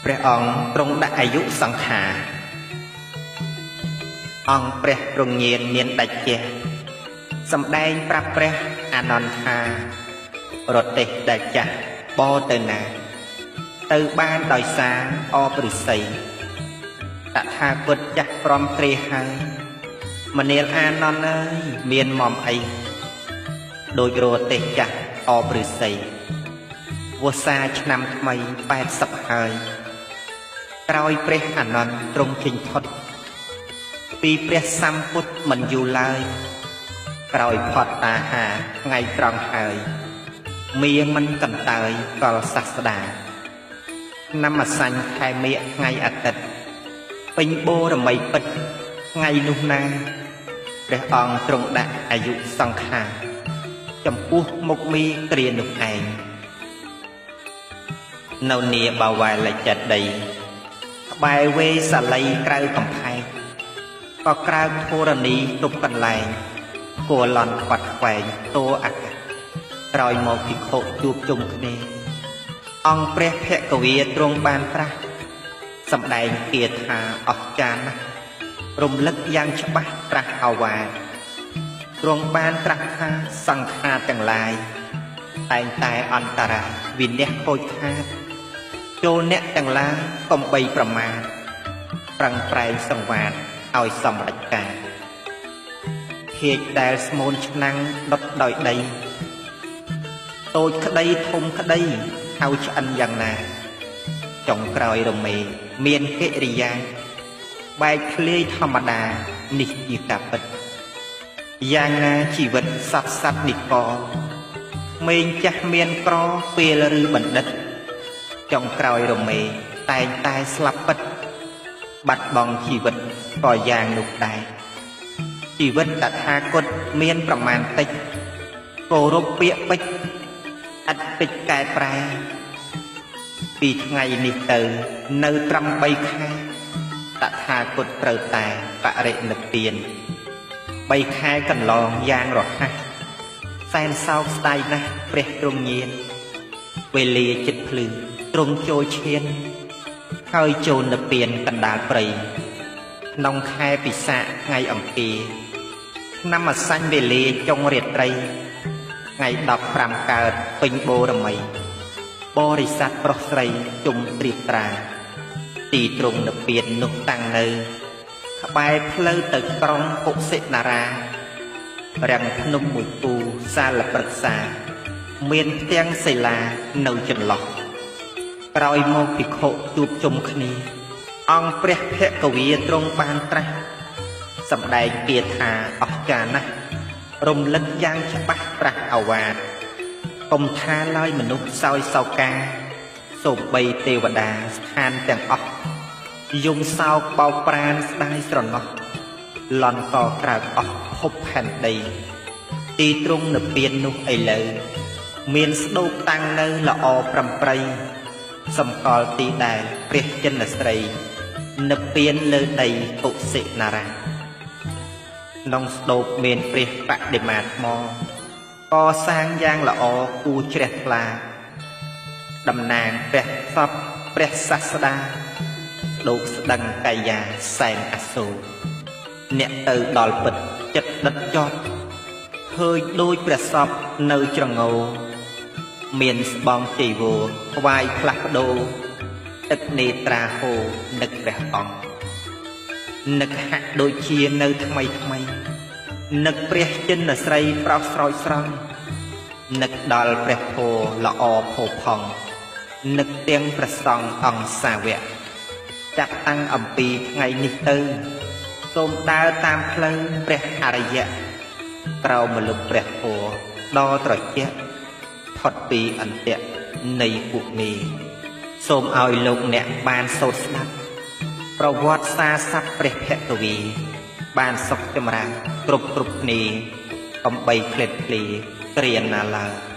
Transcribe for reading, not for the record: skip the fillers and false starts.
ព្រះអង្គទ្រង់ដាក់អាយុសង្ខារអង្គព្រះទ្រង់ញាណមានដាច់ជះសម្ដែងប្រាប់ព្រះអានន្ទថារទេះដែលចាស់បរទៅណាទៅបានដោយសារអបឫស្សីតថាគតចាស់ព្រមគ្រាហើយមនាលអានន្ទអើយមានមុំអីដោយរទេះចាស់អបឫស្សីវស្សាឆ្នាំថ្មី80ហើយក្រោយព្រះអានន្ទទ្រង់ចេញផុតពីព្រះសម្ពុទ្ធមិនយូរឡើយក្រោយផុតតាហាថ្ងៃត្រង់ហើយមាមិនកន្តើយកលសាស្តាឆ្នាំអសាញ់ខែមេឃថ្ងៃអាទិត្យពេញបូរមីពិតថ្ងៃនោះណាព្រះអង្គទ្រង់ដាក់អាយុសង្ខារចំពោះមុខមីគ្រានោះឯងនៅនាបាវែលចេតីក្បែរវេសាលីក្រៅកំផែងក៏ក្រៅធរណីគ្រប់កន្លែងគួលន់ខ្វាត់ខ្វែងតួអាកាសក្រោយមកភិក្ខុជួបជុំគ្នាអង្គព្រះភគវីទ្រង់បានត្រាស់សម្ដែងគាថាអស្ចារ្យណាស់រំលឹកយ៉ាងច្បាស់ត្រាស់ឱវាទទ្រង់បានត្រាស់ថាសង្ខារទាំងឡាយតែងតែអន្តរាយវិន័យខូចខាតចូលអ្នកទាំងឡាយកុំបីប្រមាទប្រឹងប្រែងសង្វាតឲ្យសម្រេចការភាជដែលស្មូនឆ្នាំងដុតដោយដីតូចក្តីធំក្តីហៅឆ្អិនយ៉ាងណាចុងក្រោយរមេមានកិរិយាបែកធ្លាយធម្មតានេះជាការពិតយ៉ាងណាជីវិតសត្វសត្វនិកមេងចាស់មានក្រពេលឬបណ្ឌិតចុងក្រោយរមេតែងតែស្លាប់ពិតបាត់បង់ជីវិតក៏យ៉ាងនោះដែរជីវិតតថាគតមានប្រមាណតិចគោរពពាក្យពេចន៍ឥតពេចកែប្រែពីថ្ងៃនេះទៅនៅត្រឹម3ខែតថាគតត្រូវតែបរិនិព្វាន3ខែកន្លងយ៉ាងរហ័សសែនសោកស្ដាយណាស់ព្រះទ្រង់ញាណវេលាចិត្តភ្លឺទ្រង់ចូលឈានហើយចូលនិព្វានកណ្ដាលព្រៃក្នុងខែពិសាខថ្ងៃអង្គារឆ្នាំអសាញ់វេលាចុងរាត្រីថ្ងៃ15កើតពេញបូរមីបរិស័ទប្រុសស្រីជុំត្រៀបត្រាទីទ្រង់និព្វាននោះតាំងនៅក្បែរផ្លូវទៅក្រុងកុសិនារារាំងភ្នំមួយពូសាលព្រឹក្សាមានផ្ទាំងសិលានៅចន្លោះក្រោយមកភិក្ខុជួបជុំគ្នាអង្គព្រះភគវីទ្រង់បានត្រាស់សម្ដែងគាថាអស្ចារ្យណាស់រំលឹកយ៉ាងច្បាស់ត្រាស់ឱវាទកុំថាឡើយមនុស្សសោយសោកាសូម្បីទេវតាស្ថានទាំងអស់យំសោកបោកប្រានស្ដាយស្រណោះលន់កក្រៅអស់ភពផែនដីទីទ្រង់និព្វាននោះឥឡូវមានស្ដូបតាំងនៅល្អប្រំប្រៃសម្កល់ទីដែលព្រះចិនស្រីនិព្វានលើដីកុសិនារាក្នុងស្ដូបមានព្រះបដិមាថ្មកសាងយ៉ាងល្អគួរជ្រះថ្លាតំណាងព្រះសពព្រះសាស្តាដូចស្ដឹងកាយាសែនអសូរអ្នកទៅដល់ពិតចិត្តដិតចត់ឃើញដូចព្រះសពនៅច្រងោមានស្បង់ចីវរថ្វាយផ្លាស់ប្ដូរទឹកនេត្រាហូរនឹកព្រះអង្គនឹកហាក់ដូចជានៅថ្មីថ្មីនឹកព្រះចិនស្រីប្រោសស្រោចស្រង់នឹកដល់ព្រះធម៌ល្អផូរផង់នឹកទាំងព្រះសង្ឃអង្គសាវកចាប់តាំងអំពីថ្ងៃនេះទៅសូមដើរតាមផ្លូវព្រះអរិយៈក្រោមម្លប់ព្រះធម៌ដ៏ត្រជាក់ផុតពីអន្ទាក់នៃពួកមេសូមឲ្យលោកអ្នកបានសូត្រស្ដាប់ប្រវត្តិសាស័ព្ទព្រះភគវីបានសុខចម្រើនគ្រប់គ្រប់គ្នាកុំបីឃ្លាតឃ្លាគ្រាណាឡើយ។